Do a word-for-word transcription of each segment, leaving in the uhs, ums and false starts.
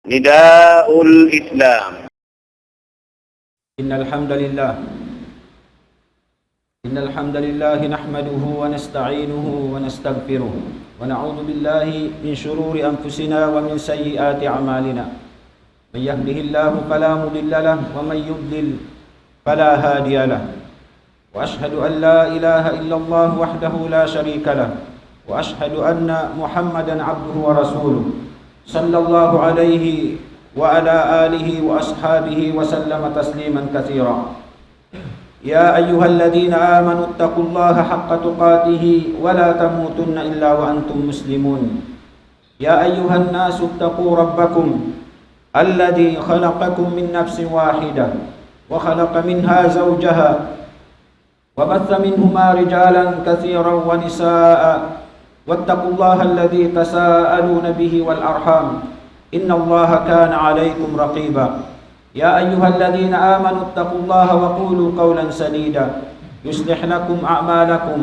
نداء الإسلام. إن الحمد لله إن الحمد لله نحمده ونستعينه ونستغفره، ونعوذ بالله من شرور أنفسنا ومن سيئات أعمالنا. من يهده الله فلا مضل له، ومن يضلل فلا هادي له. وأشهد أن لا إله إلا الله وحده لا شريك له، وأشهد أن محمدا عبده ورسوله، صلى الله عليه وعلى آله وأصحابه وسلم تسليما كثيرا. يا أيها الذين آمنوا اتقوا الله حق تقاته ولا تموتن إلا وأنتم مسلمون. يا أيها الناس اتقوا ربكم الذي خلقكم من نفس واحدة وخلق منها زوجها وبث منهما رجالا كثيرا ونساء واتقوا الله الذي تساءلون به والأرحام إن الله كان عليكم رقيبا. يا أيها الذين آمنوا اتقوا الله وقولوا قولا سديدا يصلح لكم أعمالكم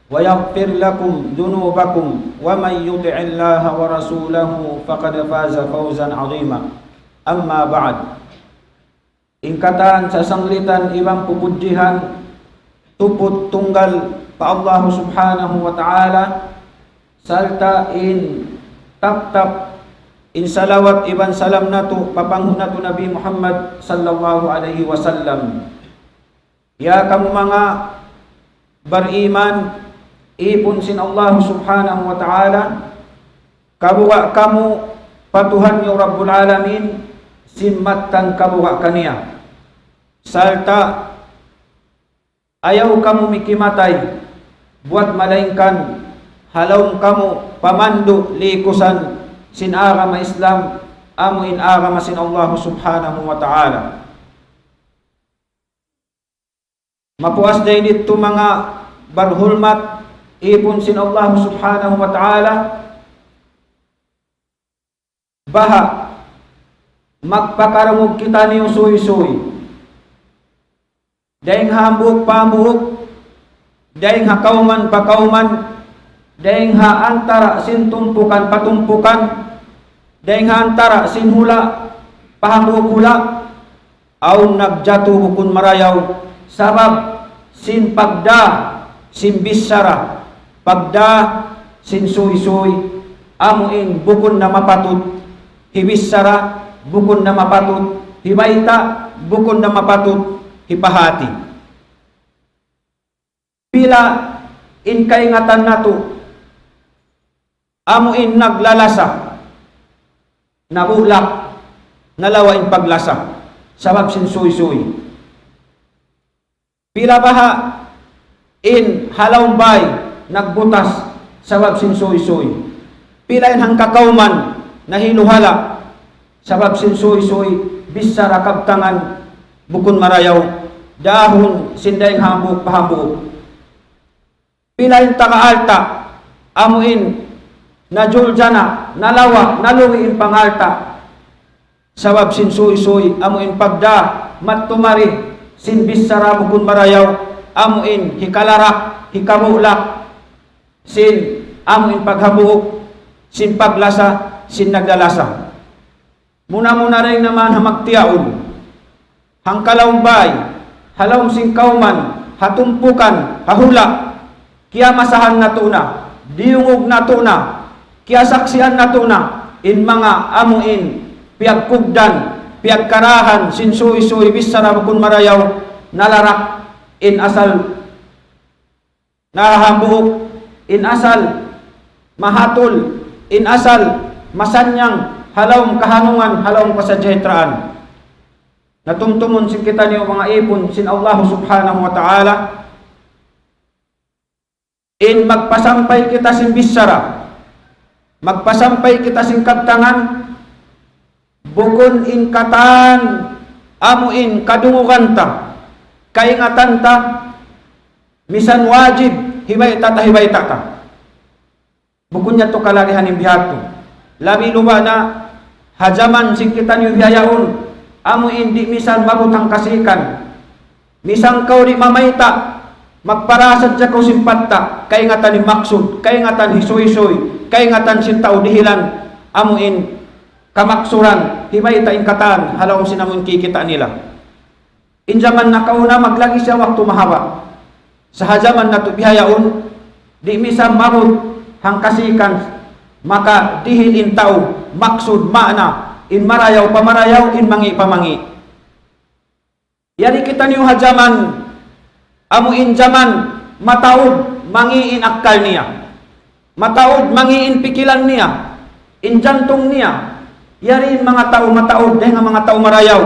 ويغفر لكم ذنوبكم ومن يطع الله ورسوله فقد فاز فوزا عظيما. أما بعد. In katan sasanglitan iban pupudjihan tuput tunggal pa Allah Subhanahu wa Ta'ala, sarta' in taptap in salawat iban salam natu' pa panghu' natu' Nabi Muhammad sallallahu alayhi wasallam. Ya kamu manga bariman, ipun sin Allah Subhanahu wa Ta'ala, kabuga' kamu pa Tuhan niyu Rabbul Alamin, sin mattan kabuga' kaniya. Sarta' ayaw kamu mikimatay, buwat malaingkan ha lawm kamu pamandu' likusan sin agama Islam, amu in agama sin Allah Subhanahu wa Ta'ala. Mapuas dayn didtu manga barhulmat, ipun sin Allah Subhanahu wa Ta'ala, baha' magpakarungug kitaniyu suysuy. Dayng ha hambuuk pa hambuuk, dayng ha kawman pa kawman, dayng ha antara' sin tumpukan pa tumpukan, dayng ha antara' sin hula' pa hambuuk hula', awn nagjatu bukun marayaw, sabab sin pagdā sin bichara, pagdā sin suysuy, amu in bukun na mapatut hibichara, bukun na mapatut hibayta', bukun na mapatut hipahāti. Pila in kaingatan natu', amu in naglalasa, nabulak, nalawa' in paglasa, sabab sin suysuy. Pila baha' in ha lawm bāy nagbutas, sabab sin suysuy. Pila in hangka kawman nahiluhala', sabab sin suysuy, bichara kabtangan bukun marayaw, dahun sin dayng hambuuk pa hambuuk. Pila in taga alta', amu in najuljana, nalawa', nalugi in pangalta'. Sabab sin suysuy, amu in pagdā, madtu mari, sin bichara bukun marayaw, amu in hikalarak, hikabulak, sin, amu in paghambuuk, sin paglasa, sin naglalasa. Muna-muna dayn naman ha magtiyaun, hangka lawm bāy, ha lawm sin kawman, ha tumpukan, ha hula', kiyamasahan natu' na, diyungug natu' na, kiyasaksian natu' na, in manga amu in piyagkugdan, piyagkarahan, sin suysuy, bichara bukun marayaw, nalarak, in asal nahahambuuk, in asal mahatul, in asal masannyang, ha lawm kahanungan, ha lawm kasajahitraan. Natumtumun sin kitaniyu manga ipun sin Allah Subhanahu wa Ta'ala, in magpasampay kita sin bichara, magpasampay kita sin kabtangan, bukun in katan amu in kadungugan ta, kaingatan ta, misan wajib hibayta' ta, hibayta' ta. Bukun yadtu kalagihan in biya' hādtu. Labi luba' na ha jaman sin kitaniyu bihaun, amu in di' misan mabutang kasikan. Misan kaw di' mamayta', magpara sadja kaw sin patta', kaingatan in maksud, kaingatan hisuysuy, kaingatan sin tau dihilan, amu in kamaksuran, hibayta' in katan, ha lawm sin amun kikita' nila. In jaman nakauna maglagi siya waktu mahaba'. Sa ha jaman natu' bihayaun, di' misan maabut hangkasikan, maka dihil in tau, maksud, maana, in marayaw pa marayaw, in mangi' pa mangi'. Yari kitaniyu ha jaman, amu in jaman mataud mangi' in akkal niya. Mataud mangi' in pikilan niya, in jantung niya. Yari in manga tau mataud, dayn ha manga tau marayaw,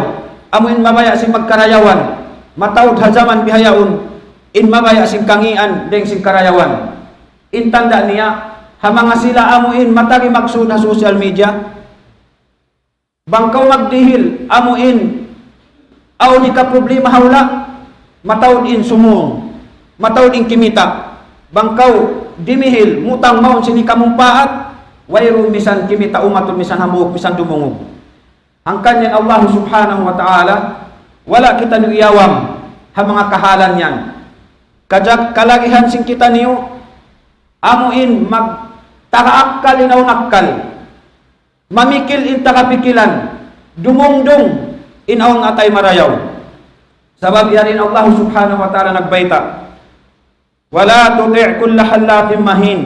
amu in mabaya' sin magkarayawan. Mataud ha jaman bihayaun, in mabaya' sin kangian, dayn sin karayawan. In tanda' niya, ha manga sila amu in matagi magsud ha social media. Bang kaw magdihil, amu in awn hikaproblema ha hula', mataud in sumūng, mataud in kimita'. Bang kaw dimihil, mutang mawn sin hikamumpaat, wayruun misan kimita' umatud, misan hambuuk, misan dumungug. Hangkan yan Allah Subhanahu wa Ta'ala, wala' kitaniyu iyawam ha manga kahalan yan. Kajag kalagihan sin kitaniyu, amu in magtaga akkal in awn akkal. Mamikil in taga pikilan, dumungdung in awn atay marayaw. Sabab yari in Allah Subhanahu wa Ta'ala nagbayta', ولا تطع كل حلاف مهين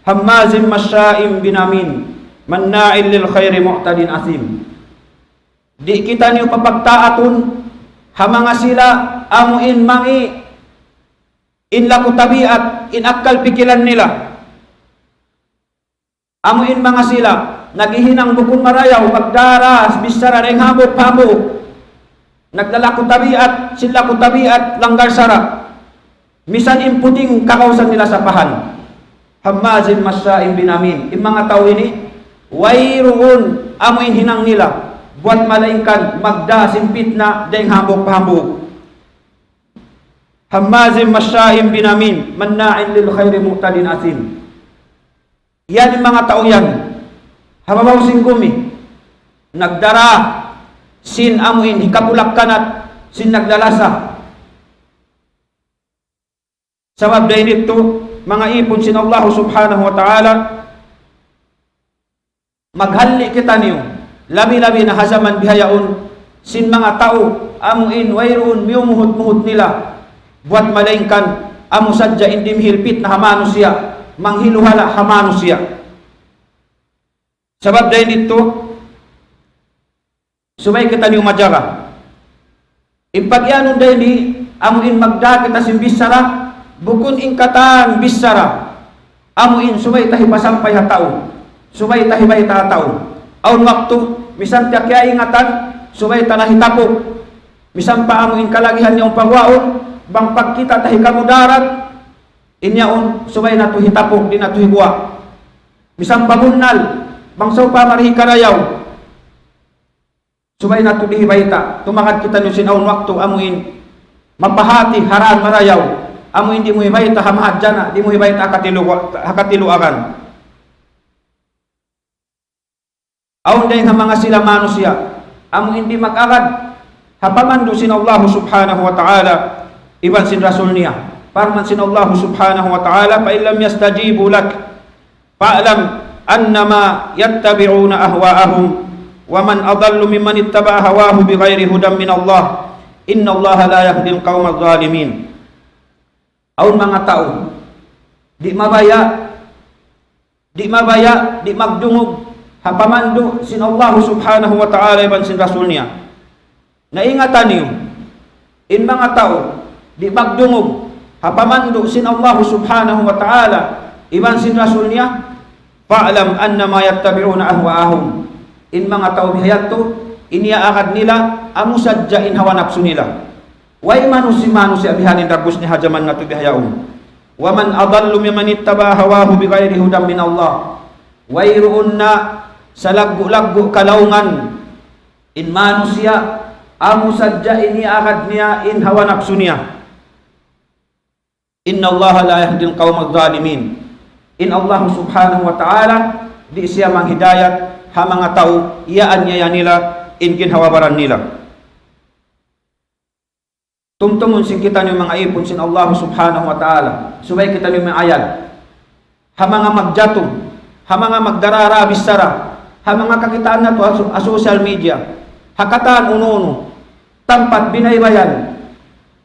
هماز مشاء بنميم مناع للخير معتد أثيم. Di' kitaniyu papagtaatun ha manga sila amu in mangi' in laku tabiat, in akkal pikilan nila. Amu in manga sila, naghihinang bukun marayaw, magdara bichara dayn hambuuk pa hambuuk. Naglalaku tabiat, sin laku tabiat, langgar sara'. Misan in puting kakawsan nila sapahan. هماز مشاء بنميم. In manga tau ini, wayruun amu in hinang nila, buwat malaingkan magdā sin pitna dayn hambuuk pa hambuuk. هماز مشاء بنميم مناع للخير معتد أثيم. Yan in manga tau yan, ha babaw sin gumi, nagdara sin amu in hikapulak-kanat, sin naglalasa. Sabab dayn ditu, manga īpun sin Allah Subhanahu wa Ta'ala, maghalli' kitaniyu, labi-labi na ha jaman bihayaun, sin manga tau, amu in wayruun miyumuhut-muhut nila, buwat malaingkan, amu sadja in dimihil pitna ha manusiya', manghiluhala' ha manusiya'. Sabab dayn ditu, subay kitaniyu majaga. In pag-iyanun dayn di, amu in magdā kita sin bichara, bukun in katan bichara. Amu in subay ta hipasampay ha tau. Subay ta hibayta' ha tau. Awn waktu, misan ta kiyaingatan, subay ta na hitapuk. Misan pa amu in kalagihan niya awn paguwaun, bang pagkita' ta hikamudarat, in yaun, subay natu' hitapuk, di' natu' higuwa'. Misan pa bunnal, bang sawpama di' hikarayaw. Subay natu' di' hibayta', tumagad kitaniyu sin awn waktu amu in mapahāti ha dān marayaw, amu in di' mu hibayta' ha mahadjana', di' mu hibayta' ha katilu-, ha katiluagan. Awn dayn ha manga sila manusiya', amu in di' mag-agad ha pamandu' sin Allah Subhanahu wa Ta'ala, iban sin Rasul niya. Parman sin Allah Subhanahu wa Ta'ala, فإن لم يستجيبوا لك فاعلم أنما يتبعون أهواءهم ومن أضل ممن اتبع هواه بغير هدى من الله إن الله لا يهدي القوم الظالمين. Awn manga tau, di' mabaya', di' mabaya', di' magdungug, ha pamandu' sin Allah Subhanahu wa Ta'ala iban sin Rasul niya. Na ingatan niyu, in manga tau, di' magdungug, ha pamandu' sin Allah Subhanahu wa Ta'ala, iban sin Rasul niya, فاعلم أنما يتبعون أهواءهم. In manga tau bihayadtu, in iyaagad nila, amu sadja in hawa napsu nila. Way manusi-, manusiya' bihaini dagbus niya ha jaman natu' bihayaun. ومن أضل ممن اتبع هواه بغير هدى من الله. Wayruun na salaggu'-laggu' kalaungan in manusiya', amu sadja in iyaagad niya in hawa napsu niya. إن الله لا يهدي القوم الظالمين. In Allah Subhanahu wa Ta'ala, di' siya manghidayat ha manga tau, iyaanyaya nila in ginhawa-baran nila. Tumtumun sin kitaniyu manga īpun sin Allah Subhanahu wa Ta'ala. Subay kitaniyu maayad ha manga magjatung, ha manga magdarara bichara, ha manga kakitaan natu' ha so-, ha social media, ha katan unu-unu, tampat binaybayan,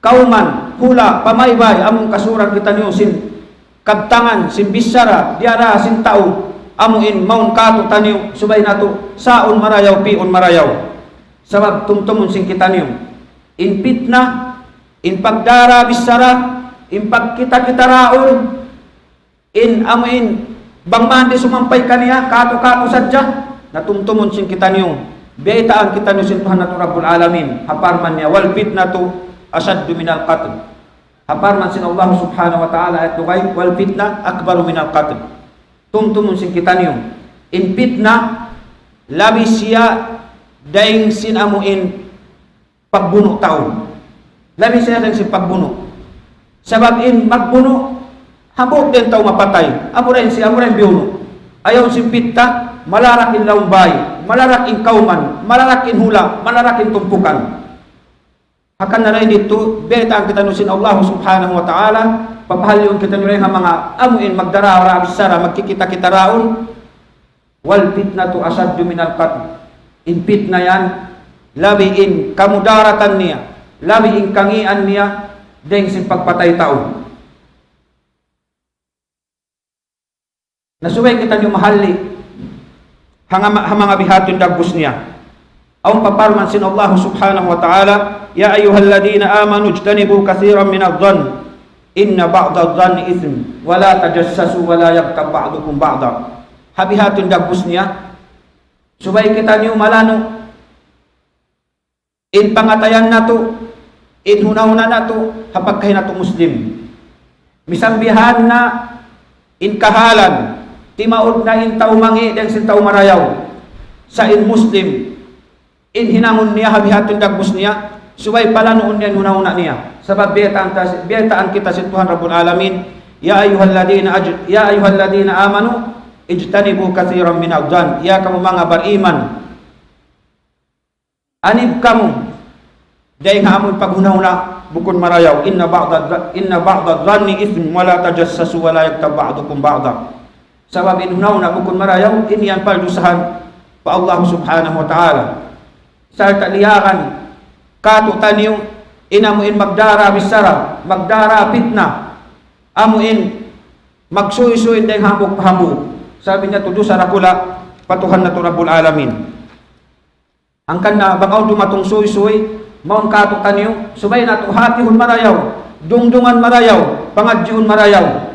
kawman, hula', pamaybay, amun kasuran kitaniyu sin kabtangan, sin bichara, diyara sin tau, amu in mawn kātu'niyu, subay natu', saun marayaw, pi'un marayaw. Sabab tumtumun sin kitaniyu. In pitna, in pagdara bichara, in pagkita-kita raun, in amu in bang man di' sumampay kaniya, kātu'-kātu' sadja, na tumtumun sin kitaniyu. Biyaytaan kitaniyu sin Tuhan natu' Rabbul Alamin. Ha parman niya, والفتنة أشد من القتل. Ha parman sin Allah Subhanahu wa Ta'ala ayat lugay, والفتنة أكبر من القتل. Tumtumun sin kitaniyu. In pitna, labi siya dayn sin amu in pagbunu' tau. Labi siya dayn sin pagbunu'. Sabab in magbunu', hambuuk da in tau mapatay. Amura in si, amura in biyunu'. Ayaw sin pitna, malarak in lawm bay, malarak in kawman, malarak in hula', malarak in tumpukan. Hangkan na dayn ditu, biyaytaan kitaniyu sin Allah Subhanahu wa Ta'ala, papahaliun kitaniyu dayn ha manga amu in magdara-dara bichara, magkikita-kita raun, والفتنة أشد من القتل. In pitna yan, labi in kamudaratan niya, labi in kangian niya, dayn sin pagpatay tau. Na subay kitaniyu mahalli', ha nga-, ha manga bihaun dagbus niya. Awn pa parman sin Allah Subhanahu wa Ta'ala, يا أيها الذين آمنوا اجتنبوا كثيرا من الظن إن بعض الظن إثم ولا تجسسوا ولا يغتب بعضكم بعضا. Ha bihaun dagbus niya, subay kitaniyu malanu' in pangatayan natu', in hunahuna natu', ha pagkahi natu' Muslim. Misan bihan na in kahalan, timaud na in tau mangi' dayn sin tau marayaw. Sa' in Muslim, in hinangun niya ha bihaun dagbus niya, subay palanuun niya in hunahuna niya. Sabab biyaytaan ta-, biyaytaan kita sin Tuhan Rabbul Alamin, يا أيها الذين أج-، يا أيها الذين آمنوا اجتنبوا كثيرا من الظن. Ya kamu manga bariman, anib kamu dayn ha amun paghunahuna bukun marayaw. إن بعض الظ-، إن بعض الظن إثم ولا تجسسوا ولا يغتب بعضكم بعضا. Sabab in hunahuna bukun marayaw, in yan paldusahan pa Allah Subhanahu wa Ta'ala. Sarta' liyahan kātu'niyu in amu in magdara bichara, magdara pitna, amu in magsuysuy dayn hambuuk pa hambuuk. Sabab in yan dusa dakula' pa Tuhan natu' Rabbul Alamin. Hangkan na bang awn dumatung suysuy, mawn kātu'niyu, subay natu' hātihun marayaw, dungdungan marayaw, pangadjiun marayaw.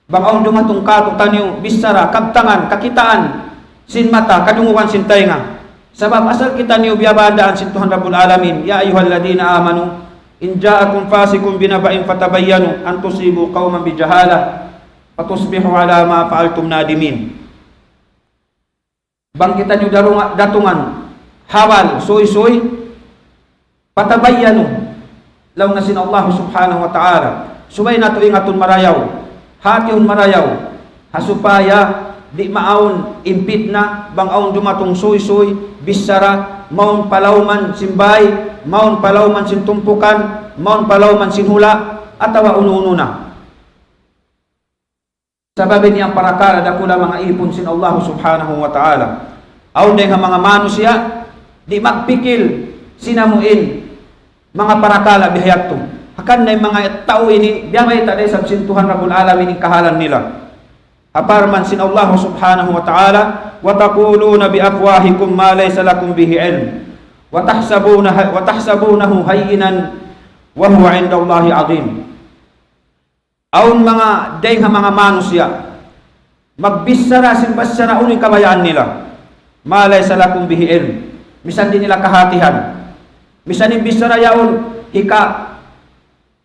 Bang awn dumatung kātu'niyu, bichara, kabtangan, kakitaan, sin mata, kadungugan sin taynga. Sabab asal kitaniyu biyabandaan sin Tuhan Rabbul Alamin, يا أيها الذين آمنوا إن جاءكم فاسق بنبأ فتبينوا أن تصيبوا قوما بجهالة فتصبحوا على ما فعلتم نادمين. Bang kitaniyu darunga-, datungan, hawal, suysuy, فتبينوا, laung na sin Allah Subhanahu wa Ta'ala. Subay natu' ingatun marayaw, hātihun marayaw, ha supaya di' maawn in pitna, bang awn dumatung suysuy, bichara, mawn palawman sin bay, mawn palawman sin tumpukan, mawn palawman sin hula', atawa unu-unu na. Sabab ini in parakala' dakula' manga ipun sin Allah Subhanahu wa Ta'ala. Awn dayn ha manga manusiya', di' magpikil sin amu in manga parakala' biha yadtu. Hangkan na in manga tau ini, biya' mayta' da isab sin Tuhan Rabbul Alamin in kahalan nila. Ha parman sin Allah Subhanahu wa Ta'ala, وتقولون بأفواهكم ما ليس لكم به علم وتحسبونه، وتحسبونه هينا وهو عند الله عظيم. Awn manga, dayn ha manga manusiya', magbichara sin bichara unu in kabayaan nila. ما ليس لكم به علم. Misan di' nila kahātihan. Misan in bichara yaun, hika-,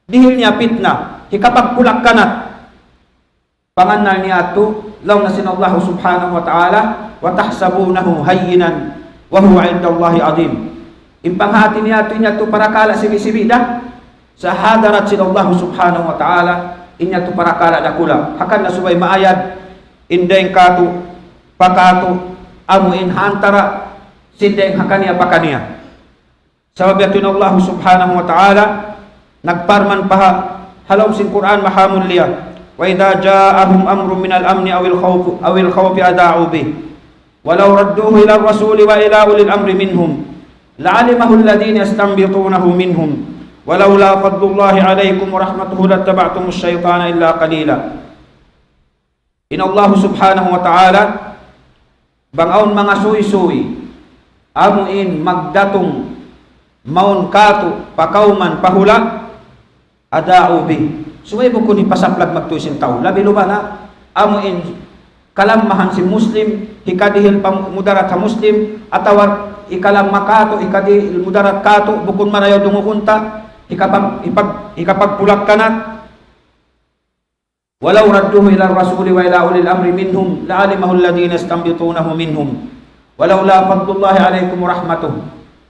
dihil niya pitna, hikapagkulakkanat. Pangannal niya yadtu, laung na sin Allah Subhanahu wa Ta'ala, وتحسبونه هينا وهو عند الله عظيم. In panghāti niya yadtu, in yadtu parakala' sibi'-sibi' da. Sa' ha hadarat sin Allah Subhanahu wa Ta'ala, in yadtu parakala' dakula'. Hangkan na subay maayad, in dayng kātu', pa kātu', amu in ha antara', sin dayng ha kaniya pa kaniya. Sabab yadtu in Allah Subhanahu wa Ta'ala, nagparman pa ha, ha lawm sin Qur'an mahamulliya, وإذا جاءهم أمر من الأمن أو الخوف، أو الخوف أذاعوا به. ولو ردوه إلى الرسول وإلى أولي الأمر منهم لعلمه الذين يستنبطونه منهم ولولا فضل الله عليكم ورحمته لاتبعتم الشيطان إلا قليلا. In Allah subhanahu wa ta'ala, bang awn manga suysuy, amu in magdatung mawn kātu' pa kawman pa hula', أذاعوا به. Subay bukun hipasaplag magtuy sin tau. Labi luba na, amu in kalammahan sin Muslim, hikadihil pa mudarat ha Muslim, atawa hikalamma kātu', hikadihil mudarat kātu', bukun marayaw dungugun ta, hikapag-, hipag-, hikapagpulak-kanat. ولو ردوه إلى الرسول وإلى أولي الأمر منهم لعلمه الذين يستنبطونه منهم ولولا فضل الله عليكم ورحمته.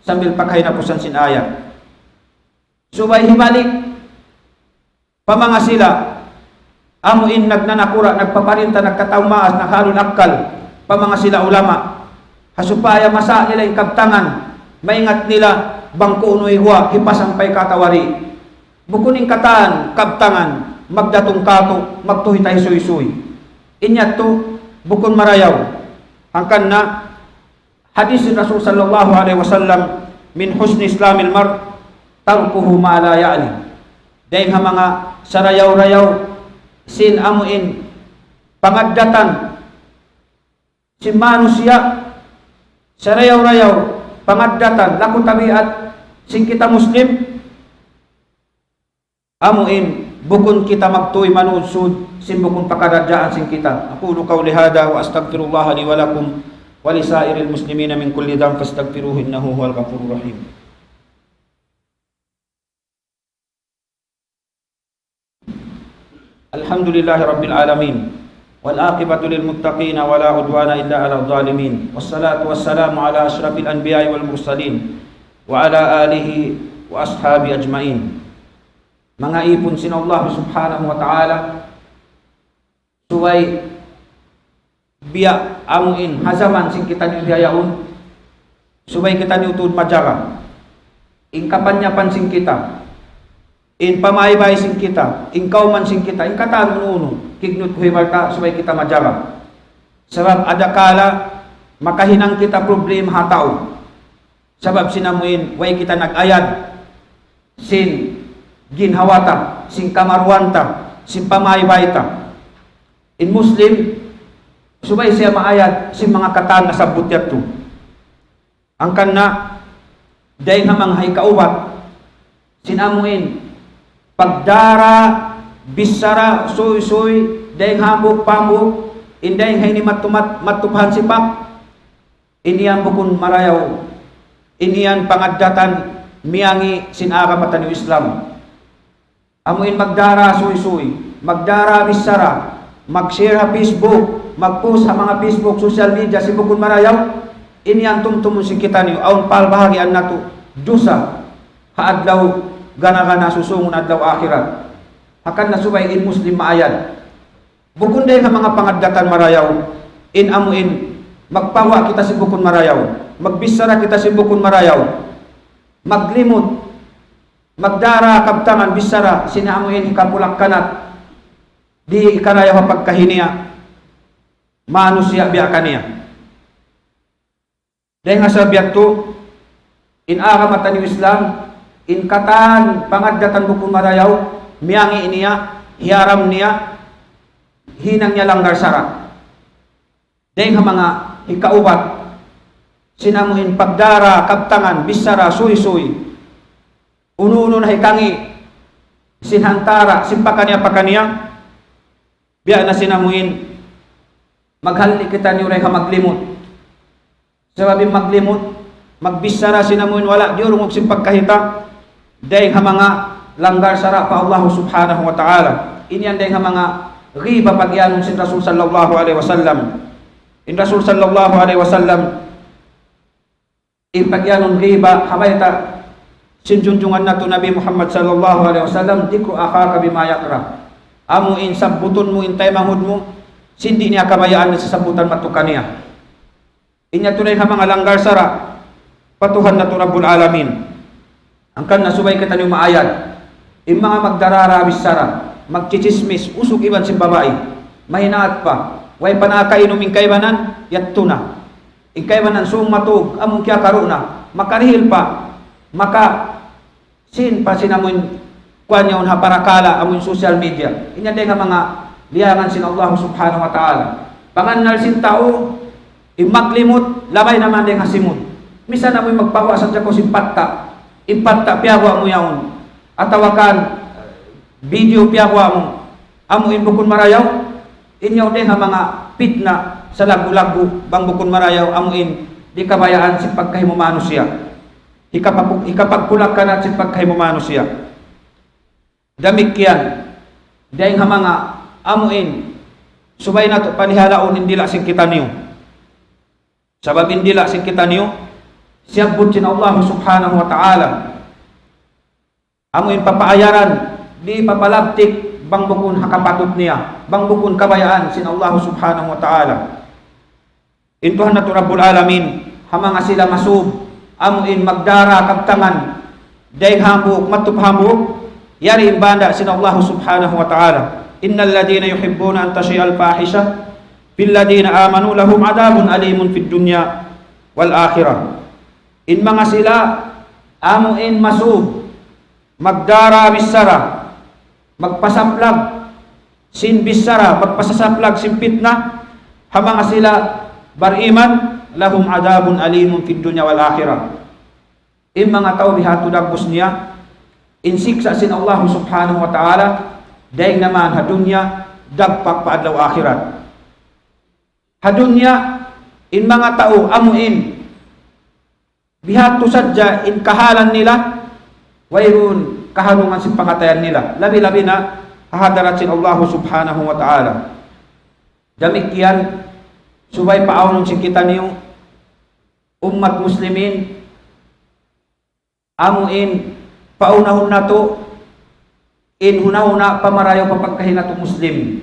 Sambil pa kahinapusan sin ayat. Subay hibalik pa manga sila, amu in nagnanakura', nagpaparinta, nagkatau maas, naghalul akkal, pa manga sila ulama. Ha supaya masa nila in kabtangan, maingat nila bang kunu' iguwa' hipasampay kata wari'. Bukun in katan kabtangan magdatung kātu', magtuy ta suysuy. In yadtu bukun marayaw. Hangkan na hadis sin Rasul sallallahu alayhi wasallam, من حسن إسلام المرء تركه ما لا يعنيه. Dayn ha manga sarayaw-rayaw sin amu in pangaddatan sin manusiya', sarayaw-rayaw pangaddatan, laku tabiat sin kita Muslim, amu in bukun kita magtuy manudsud sin bukun pakaradjaan sin kita. أقول قولي هذا وأستغفر الله لي ولكم ولسائر المسلمين من كل ذنب فاستغفروه إنه هو الغفور الرحيم. الحمد لله رب العالمين، والعاقبة للمتقين ولا عدوان إلا على الظالمين، والصلاة والسلام على أشرف الأنبياء والمرسلين وعلى آله وأصحابه أجمعين. Manga ipun sin Allah subhanahu wa ta'ala, subay biya' amu in ha jaman sin kitaniyu bihaun, subay kitaniyu tuud majaga in kapanyapan sin kita, in pamaybay sin kita, in kawman sin kita, in katan unu-unu, kignut kuhibar ta, subay kita majaga. Sabab adakala makahinang kita problema ha tau. Sabab sin amu in way kita nag-ayad sin ginhawa ta, sin kamaruan ta, sin pamaybay ta. In Muslim, subay siya maayad sin manga katan nasabbut yadtu. Hangkan na, dayn ha manga hikaupat sin amu in pagdara, bichara, suysuy, dayn ha hambuuk pa hambuuk, in dayn ha ini matumat-, matupahan sipak, in yan bukun marayaw, in yan pangaddatan miyangi' sin agama taniyu Islam. Amu in magdara suysuy, magdara bichara, mag-share ha Facebook, mag-post ha manga Facebook, social media, sin bukun marayaw, in yan tumtumun sin kitaniyu, awn pahal bahagian natu', dusa, ha adlaw gana-gana susungun adlaw akhirat. Hangkan na subay in Muslim maayad. Bukun dayn ha manga pangaddatan marayaw, in amu in magpawa' kita sin bukun marayaw, magbichara kita sin bukun marayaw, maglimut, magdara kabtangan bichara sin amu in hikapulak-kanat, di' hikarayaw ha pagkahi niya, manusiya' biya' kaniya. Dayn ha sabab yadtu, in agama taniyu Islam, in katan pangaddatan bukun marayaw, miyangi' niya, hiyaram niya, hinang niya langgar sara'. Dayn ha manga hikaupat sin amu in pagdara kabtangan, bichara, suysuy, unu-unu na hikangi' sin hantara' sin pakaniya-pakaniya, biya' na sin amu in maghalli' kitaniyu dayn ha maglimut. Sabab in maglimut, magbichara sin amu in wala' diyurungug sin pagkahi ta, dayn ha manga langgar sara' pa Allah subhanahu wa ta'ala. In yan dayn ha manga ghiba pagiyanun sin Rasul sallallahu alayhi wasallam. In Rasul sallallahu alayhi wasallam, in pagiyanun ghiba, ha bayta' sin junjungan natu' Nabi Muhammad sallallahu alayhi wasallam, ذكر أخاك بما يكره. Amu in sabbutun mu in taymanghud mu sin di' niya kabayaan na sasabbutan madtu kaniya. In yadtu dayn ha manga langgar sara' pa Tuhan natu' Rabbul Alamin. Hangkan na subay kitaniyu maayad. In manga magdarara bichara, magchichismis, usug iban sin babai, mahinaat pa, way pa nakainum in kaibanan, yadtu na. In kaibanan sung matug, amun kiyakaru' na, makarihil pa, maka sin pa sin amun kuwan yaun ha parakala', amun social media. In yan dayn ha manga liyangan sin Allah Subhanahu wa Ta'ala. Pangannal sin tau, in maglimut, labay na man dayn ha simud. Misan amun magpaguwa' sadja kaw sin patta', in patta' piyaguwa' mu yaun. Atawa kan, video piyaguwa' mu, amu in bukun marayaw, in yaun dayn ha manga pitna sa laggu'-laggu', bang bukun marayaw, amu in di' kabayaan sin pagkahi mu manusiya'. Hikapag-, hikapagpulak-kanat sin pagkahi mu manusiya'. Damikkiyan, dayn ha manga amu in, subay natu' panihalaun in dila' sin kitaniyu. Sabab in dila' sin kitaniyu, siyabbut sin Allah Subhanahu wa Ta'ala. Amu in papaayaran, di' papalabtik bang bukun ha kapatut niya, bang bukun kabayaan sin Allah Subhanahu wa Ta'ala. In Tuhan natu' Rabbul Alamin, ha manga sila masub, amu in magdara kabtangan, dayn hambuuk, madtu pa hambuuk, yari in banda' sin Allah Subhanahu wa Ta'ala. إن الذين يحبون أن تشيع الفاحشة في الذين آمنوا لهم عذاب أليم في الدنيا والآخرة. In manga sila, amu in masub, magdara bichara, magpasaplag sin bichara, magpasasaplag sin pitna, ha manga sila bariman, لهم عذاب أليم في الدنيا والآخرة. In manga tau bihadtu dagbus niya, in siksa' sin Allah Subhanahu wa Ta'ala, dayn naman ha dunya, dagpak pa adlaw akhirat. Ha dunya, in manga tau amu in bihadtu sadja in kahalan nila, wayruun kahanungan sin pangatayan nila. Labi-labi na ha hadarat sin Allah Subhanahu wa Ta'ala. Damikkiyan, subay paawnun sin kitaniyu, ummat muslimin, amu in paunahun natu', in huna-huna pamarayaw pa pagkahi natu' Muslim.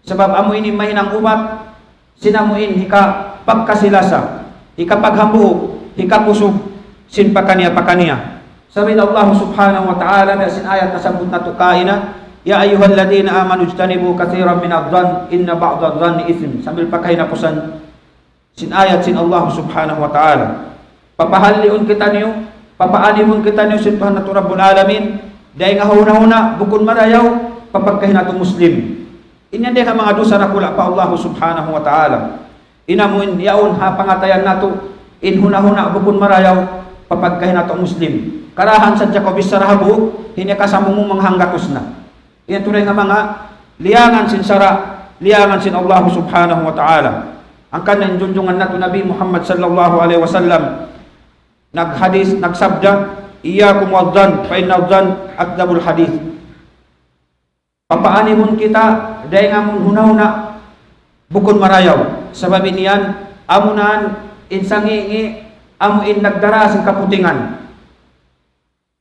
Sabab amu ini mahinang ubat sin amu in hikapagkasi-lasa, hikapaghambuuk, hikakusug sin pakaniya-pakaniya. Sabab in Allah Subhanahu wa Ta'ala, biya' sin ayat nasabbut natu' kaina, يا أيها الذين آمنوا اجتنبوا كثيرا من الظن إن بعض الظن إثم. Sambil pa kahinapusan sin ayat sin Allah Subhanahu wa Ta'ala. Papahalliun kitaniyu, papaanibun kitaniyu sin Tuhan natu' Rabbul Alamin, dayn ha huna-huna bukun marayaw pa pagkahi natu' Muslim. In yan dayn ha manga dusa dakula' pa Allah Subhanahu wa Ta'ala. In amu in yaun ha pangatayan natu', in huna-huna bukun marayaw pa pagkahi natu' Muslim. Karahan sadja kaw bichara hambuuk, hinikasamu mu manga hanggatus na. Yan tuud in manga liyangan sin sara', liyangan sin Allah Subhanahu wa Ta'ala. Hangkan in junjungan natu' Nabi Muhammad sallallahu alayhi wasallam naghadis, nagsabda, إياكم والظن فإن الظن أكذب الحديث. Papaanibun kita dayn ha amun huna-huna bukun marayaw. Sabab in yan, amu na in sangi'-ngi', amu in nagdara sin kaputingan.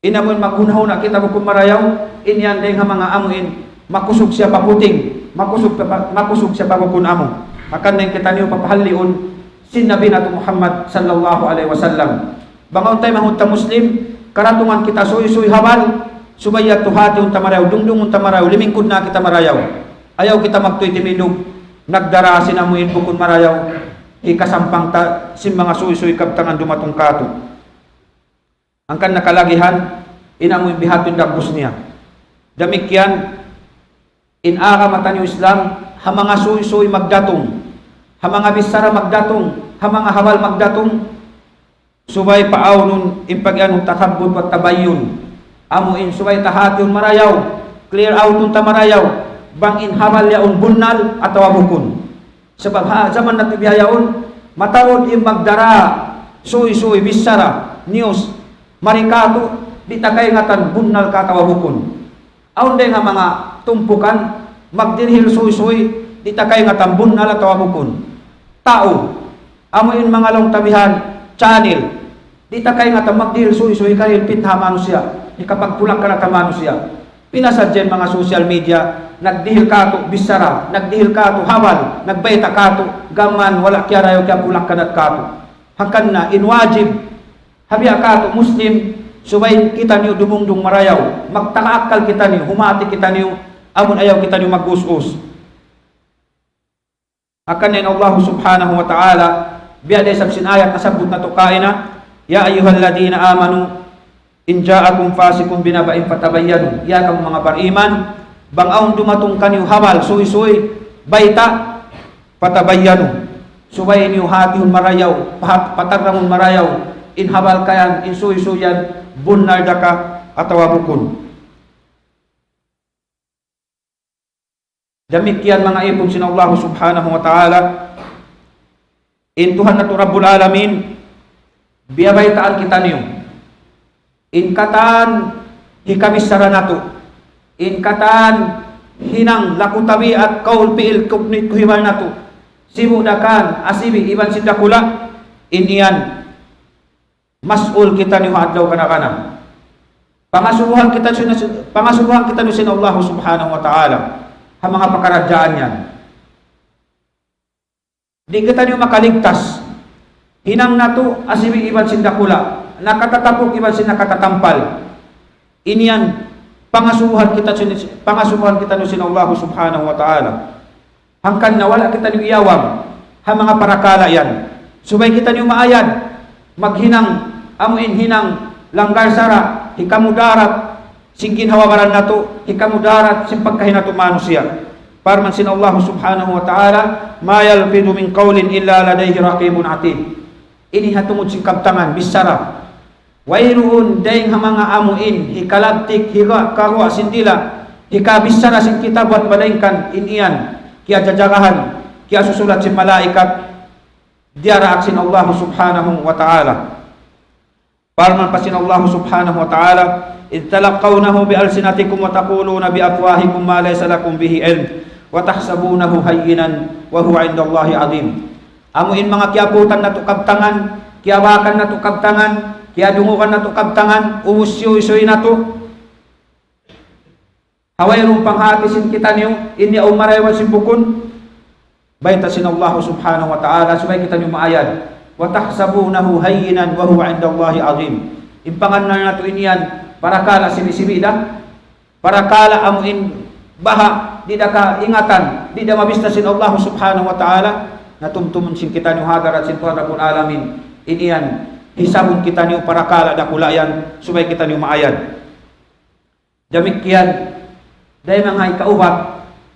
In amu in maghuna-huna kita bukun marayaw, in yan dayn ha manga amu in makusug siya pa puting, makusug pa, makusug siya pa bukun amu. Hangkan in kitaniyu papahalliun sin Nabi natu' Muhammad sallallahu alayhi wasallam. Bang awn taymanghud ta Muslim, karatungan kita suysuy habal, subay yadtu hātihun ta marayaw, dungdungun ta marayaw, limingkud na kita marayaw. Ayaw kita magtuy timindug, nagdara sin amu in bukun marayaw, hikasampang ta sin manga suysuy kabtangan dumatung kātu'. Hangkan na kalagihan, in amu in bihadtu in dagbus niya. Damikkiyan, in agama taniyu Islam, ha manga suysuy magdatung, ha manga bichara magdatung, ha manga habal magdatung, subay paawnun in pag-anu, tasabbut wa tabayyun. Amu in subay ta hātihun marayaw, clear outun ta marayaw, bang in habal yaun bunnal atawa bukun. Sabab ha jaman natu' bihaun, mataud in magdara suysuy, bichara, news, mari kātu', di' ta kaingatan bunnal ka atawa bukun. Awn dayn ha manga tumpukan, magdirihil suysuy, di' ta kaingatan bunnal atawa bukun. Tau, amu in manga laung ta bihan, channel, di' ta kaingatan magdirihil suysuy, karihil pitna ha manusiya', hikapagpulak-kanat ha manusiya'. Pila sadja in manga social media, nagdihil kātu' bichara, nagdihil kātu' habal, nagbayta' kātu', gām wala' kiyarayaw, kiyapulak-kanat kātu'. Hangkan na, in wajib, ha biya' kātu' Muslim, subay kitaniyu dumungdung marayaw, magtaka akkal kitaniyu, humāti kitaniyu, amun ayaw kitaniyu mag-us-us. Hangkan in Allah Subhanahu wa Ta'ala, Biya' da isab sin ayat nasabbut natu' kaina, يا أيها الذين آمنوا إن جاءكم فاسق بنبإ فتبينوا. Ya kamu manga bariman, bang awn dumatung kaniyu habal, suysuy, bayta', فتبينوا. Subay niyu hātihun marayaw, pahat-, patarrangun marayaw, in habal kayan, in suysuy yan, bunnal da ka atawa bukun. Damikkiyan manga ipun sin Allah Subhanahu wa Ta'ala, in Tuhan natu' Rabbul Alamin, biyabaytaan kitaniyu. In katan hikabichara natu', in katan hinang laku tabiat, kaul pi'il, kuknit kuhibal natu', sibu' da kan, asibi' iban sin dakula', in yan mas'ul kitaniyu ha adlaw kana-kana. Pangasubuhan kita sin, pangasubuhan kitaniyu sin Allah Subhanahu wa Ta'ala ha manga pakaradjaan yan. Di' kitaniyu makaligtas. Hinang natu', asibi' iban sin dakula', nakatatapuk iban sin nakatatampal. In yan pangasubuhan kita sin, pangasubuhan kitaniyu sin Allah Subhanahu wa Ta'ala. Hangkan na wala' kitaniyu iyawang ha manga parakala' yan. Subay kitaniyu maayad maghinang, amu in hinang langgal sara', hikamudarat sin ginhawa-baran natu', hikamudarat sin pagkahi natu' manusiya'. Parman sin Allah Subhanahu wa Ta'ala, ما يلفظ من قول إلا لديه رقيب عتيد. Ini ha tungud sin kabtangan, bichara. Wayruun dayng ha manga amu in, hikalabtik, higa-, kaguwa' sin dila', hikabichara sin kita buat malaingkan in yan, kiyajajagahan, kiyasusulat sin malaikat, diyaraak sin Allah Subhanahu wa Ta'ala. Parman pa sin Allah Subhanahu wa Ta'ala, إذ تلقونه بألسنتكم وتقولون بأفواهكم ما ليس لكم به علم وتحسبونه هينا وهو عند الله عظيم. Amu in manga kiyaputan natu' kabtangan, kiyabakan natu' kabtangan, kiyadungugan natu' kabtangan, ubus siyuysuy natu'. Ha wayruun panghāti sin kitaniyu, in yaun marayaw iban sin bukun. Bayta' sin Allah Subhanahu wa Ta'ala, subay kitaniyu maayad. وتحسبونه هينا وهو عند الله عظيم. In pangannal natu' in yan, parakala' sibi'-sibi' da. Parakala' amu in baha', di' da kaingatan, di' da mabista sin Allah Subhanahu wa Ta'ala. Na tumtumun sin kitaniyu ha hadarat sin Tuhan Rabbul Alamin. In yan, hisabun kitaniyu parakala' dakula' yan, subay kitaniyu maayad. Damikkiyan, dayng ha ikaupat,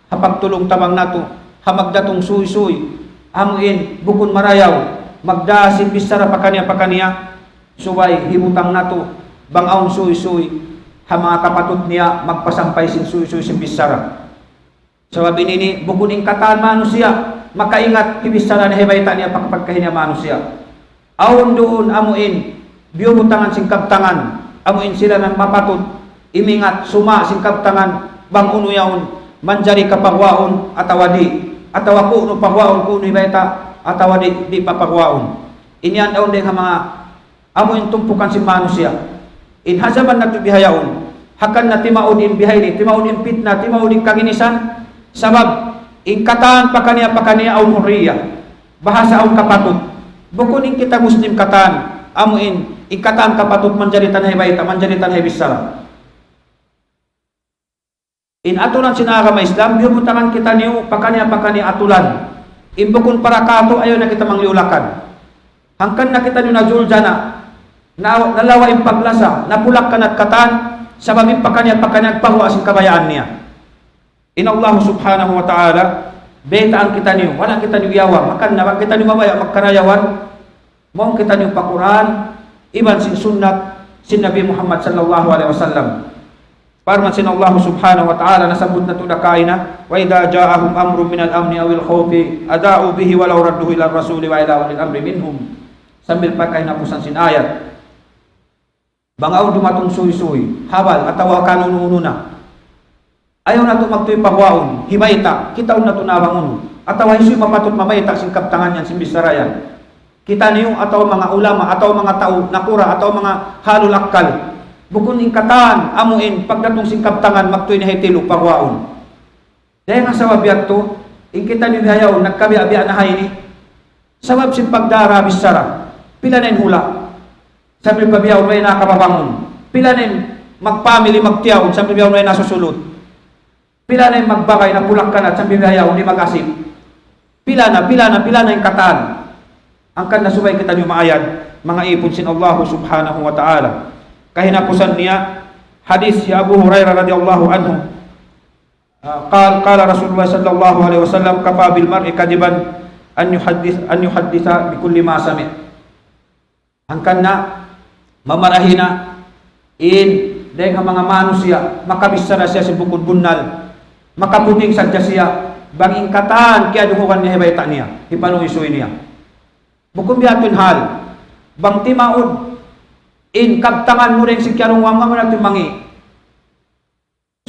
ha pagtulung-tabang natu', ha magdatung suysuy, amu in bukun marayaw, magdā sin bichara pakaniya-pakaniya, subay hibutang natu', bang awn suysuy, ha manga kapatut niya, magpasampay sin suysuy sin bichara. Sabab ini ini, bukun in katan manusiya' makaingat hibichara niya, hibayta' niya pa pagkahi niya manusiya'. Awn duun amu in biyubutangan sin kabtangan, amu in sila na mapatut imingat, suma' sin kabtangan, bang unu yaun manjari kapaguwaun atawa di', atawa ku'nu paguwaun, ku'nu hibayta', atawa di', di' papaguwaun. In yan awn dayng ha manga amu in tumpukan sin manusiya'. In ha jaman natu' bihaun, hangkan na timaud in bihaini, timaud in pitna, timaud in kaginisan, sabab in katan pakaniya-pakaniya awn hurriya. Bahasa awn kapatut. Bukun in kita Muslim katan, amu in, in katan kapatut manjari ta na hibayta', manjari ta na hibichara. In aturan sin agama Islam, biyubutangan kitaniyu pakaniya-pakaniya aturan. In bukun para katu', ayaw na kita mangliyulakan. Hangkan na kitaniyu najuljana, na, nalawa' in paglasa, napulak-kanat katan, sabab in pakaniya-pakaniya nagpaguwa' sin kabayaan niya. In Allah Subhanahu wa Ta'ala, baytaan kitaniyu, wala' kitaniyu iyawang, hangkan na bang kitaniyu mabaya' magkarayawan, mawn kitaniyu pa Qur'an, iban sin sunnat sin Nabi Muhammad sallallahu alayhi wasallam. Parman sin Allah Subhanahu wa Ta'ala, nasabbut natu' da kaina, وإذا جاءهم أمر من الأمن أو الخوف أذاعوا به ولو ردوه إلى الرسول وإلى أولي الأمر منهم. Sambil pa kahinapusan sin ayat. Bang awn dumatung suysuy, habal, atawa kan unu-unu na. Ayaw natu' magtuy paguwaun, hibayta', kitaun natu' na bang unu. Atawa hisiyu mapatut mamayta' sin kabtangan yan, sin bichara yan. Kitaniyu atawa manga ulama, atawa manga tau nakura', atawa manga ahlul akkal. Bukun in katan, amu in, pagdatung sin kabtangan, magtuy na hitilu paguwaun. Dayn ha sabab yadtu, in kitaniyu bihaun, nagkabiya'-biya' na ha ini. Sabab sin pagdara bichara, pila na in hula'. Sambil pa bihaun way na kababangun. Pila na in magpamili, magtiyaun, sambil bihaun way na susulut. Pila na in magbagay napulak-kanat, sambil bihaun di' mag-asip. Pila na, pila na, pila na in katan. Hangkan na subay kitaniyu maayad, manga ipun sin Allah Subhanahu wa Ta'ala. Kahinapusan niya, hadith hi Abu Hurairah radiyallahu anhu. Ah, قال، قال رسول الله صلى الله عليه وسلم: كفى بالمرء كذبا أن يحدث، أن يحدث بكل ما سمع. Hangkan na, mamarahi na, in, dayn ha manga manusiya', makabichara siya sin bukun bunnal, makaputing sadja siya, bang in katan kiyadungugan niya hibayta' niya, hipanuysuy niya. Bukun biya' ha yan hal, bang timaud, in kabtangan mu dayn sin kiyadungugan mu, amu na in mangi'.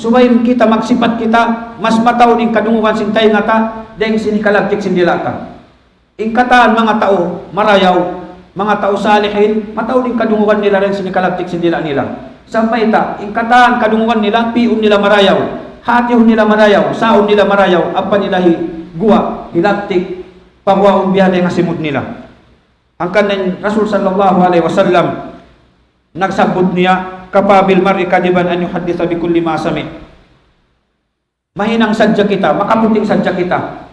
Subay kita magsipat kita, mas mataud in kadungugan sin taynga ta, dayn sin hikalabtik sin dila' ta. In katan manga tau marayaw, manga tau salihin, mataud in kadungugan nila dayn sin hikalabtik sin dila' nila. Sampay ta, in katan kadungugan nila, pi'un nila marayaw, hatihun nila marayaw, sa'un nila marayaw, ampa nila hi guwa', hilabtik, paguwaun biya' dayn ha simud nila. Hangkan in Rasul sallallahu alayhi wasallam, nagsabbut niya, كفى بالمرء كذبا أن يحدث بكل ما سمع. Mahinang sadja kita, makaputing sadja kita.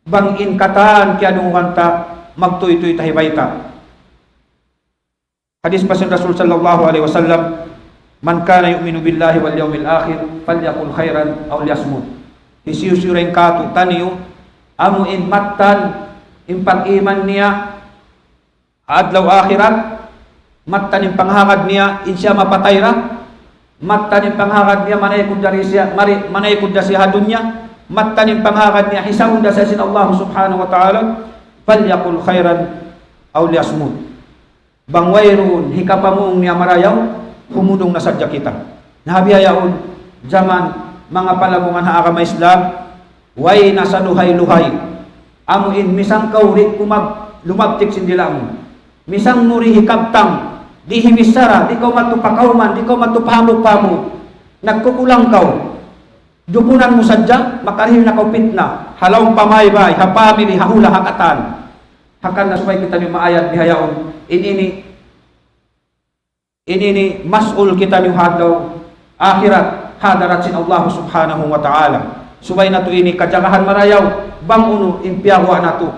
Bang in katan kiyadungugan ta, magtuytuy ta hibayta'. Hadith pa sin Rasul sallallahu alayhi wasallam, من كان يؤمن بالله واليوم الآخر فليقل خيرا أو ليصمت. Hisiyu-siyu dayn kātu'niyu, amu in mattan, in pag-iman niya, adlaw akhirat, mattan in panghagad niya, in siya mapatay ra, mattan in panghagad niya, manaykud da siya, mari, manaykud da siya ha dunya, mattan in panghagad niya, hisabun da siya sin Allah Subhanahu wa Ta'ala, فليقل خيرا أو ليصمت. Bang wayruun hikapamung niya marayaw, humundung na sadja kita. Na ha bihaun, jaman, manga palamungan ha agama Islam, way na saluhay-luhay. Amu in misan kaw di' kumab-, lumabtik sin dila' mu. Misan mu di' hikabtang, di' hibichara, di' kaw madtu pa kawman, di' kaw madtu pa hambuuk-hambuuk. Nagkukulang kaw. Dupunan mu sadja, makarihil na kaw pitna. Ha lawm pamaybay, ha family, ha hula', ha katan. Hangkan na subay kitaniyu maayad bihaun. In ini, in ini mas'ul kitaniyu ha adlaw akhirat, ha hadarat sin Allah Subhanahu wa Ta'ala. Subay natu' ini kajagahan marayaw, bang unu in piyaguwa' natu'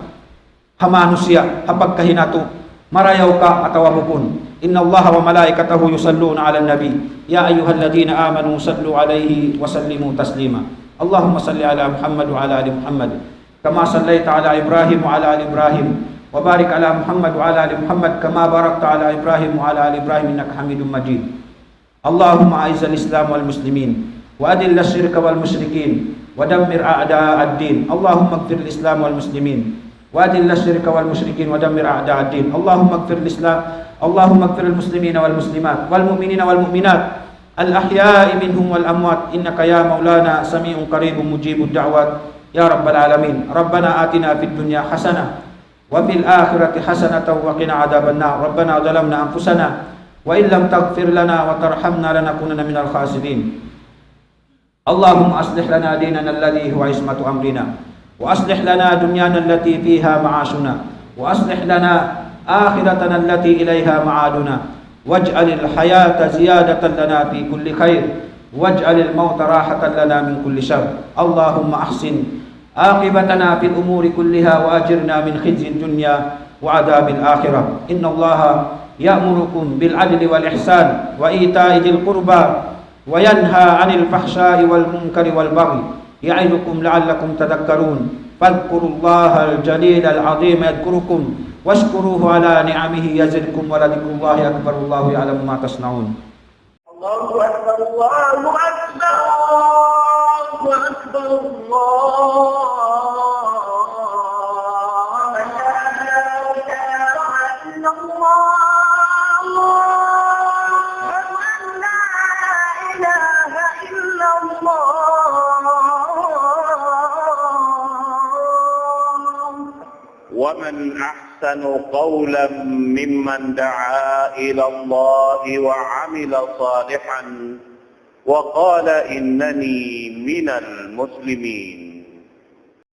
ha manusiya', ha pagkahi natu', marayaw ka atawa bukun. إن الله وملائكته يصلون على النبي يا أيها الذين آمنوا صلوا عليه وسلموا تسليما. اللهم صل على محمد وعلى آل محمد كما صليت على إبراهيم وعلى آل إبراهيم وبارك على محمد وعلى آل محمد كما باركت على إبراهيم وعلى آل إبراهيم إنك حميد مجيد. اللهم أعز الإسلام والمسلمين وأذل الشرك والمشركين ودمر أعداء الدين. اللهم انصر الإسلام والمسلمين وأذل الشرك والمشركين ودمر أعداء الدين. اللهم انصر الإسلام، اللهم انصر المسلمين والمسلمات والمؤمنين والمؤمنات الأحياء منهم والأموات إنك يا مولانا سميع قريب مجيب الدعوات يا رب العالمين. ربنا آتنا في الدنيا حسنة وفي الآخرة حسنة وقنا عذاب النار. ربنا ظلمنا أنفسنا وإن لم تغفر لنا وترحمنا لنكونن من الخاسرين. اللهم أصلح لنا ديننا الذي هو عصمة أمرنا وأصلح لنا دنيانا التي فيها معاشنا وأصلح لنا آخرتنا التي إليها معادنا واجعل الحياة زيادة لنا في كل خير واجعل الموت راحة لنا من كل شر. اللهم أحسن عاقبتنا في الأمور كلها وأجرنا من خزي الدنيا وعذاب الآخرة. إن الله يأمركم بالعدل والإحسان وإيتاء ذي القربى وينهى عن الفحشاء والمنكر والبغي يعظكم لعلكم تذكرون. فاذكروا الله الجليل العظيم يذكركم واشكروه على نعمه يزدكم ولذكر الله أكبر. الله يعلم ما تصنعون. الله أكبر، الله أكبر، الله أكبر، الله أكبر. لا إله إلا الله. أشهد أن لا إله إلا الله. ومن أحسن قولا ممن دعا إلى الله وعمل صالحا وقال إنني من المسلمين.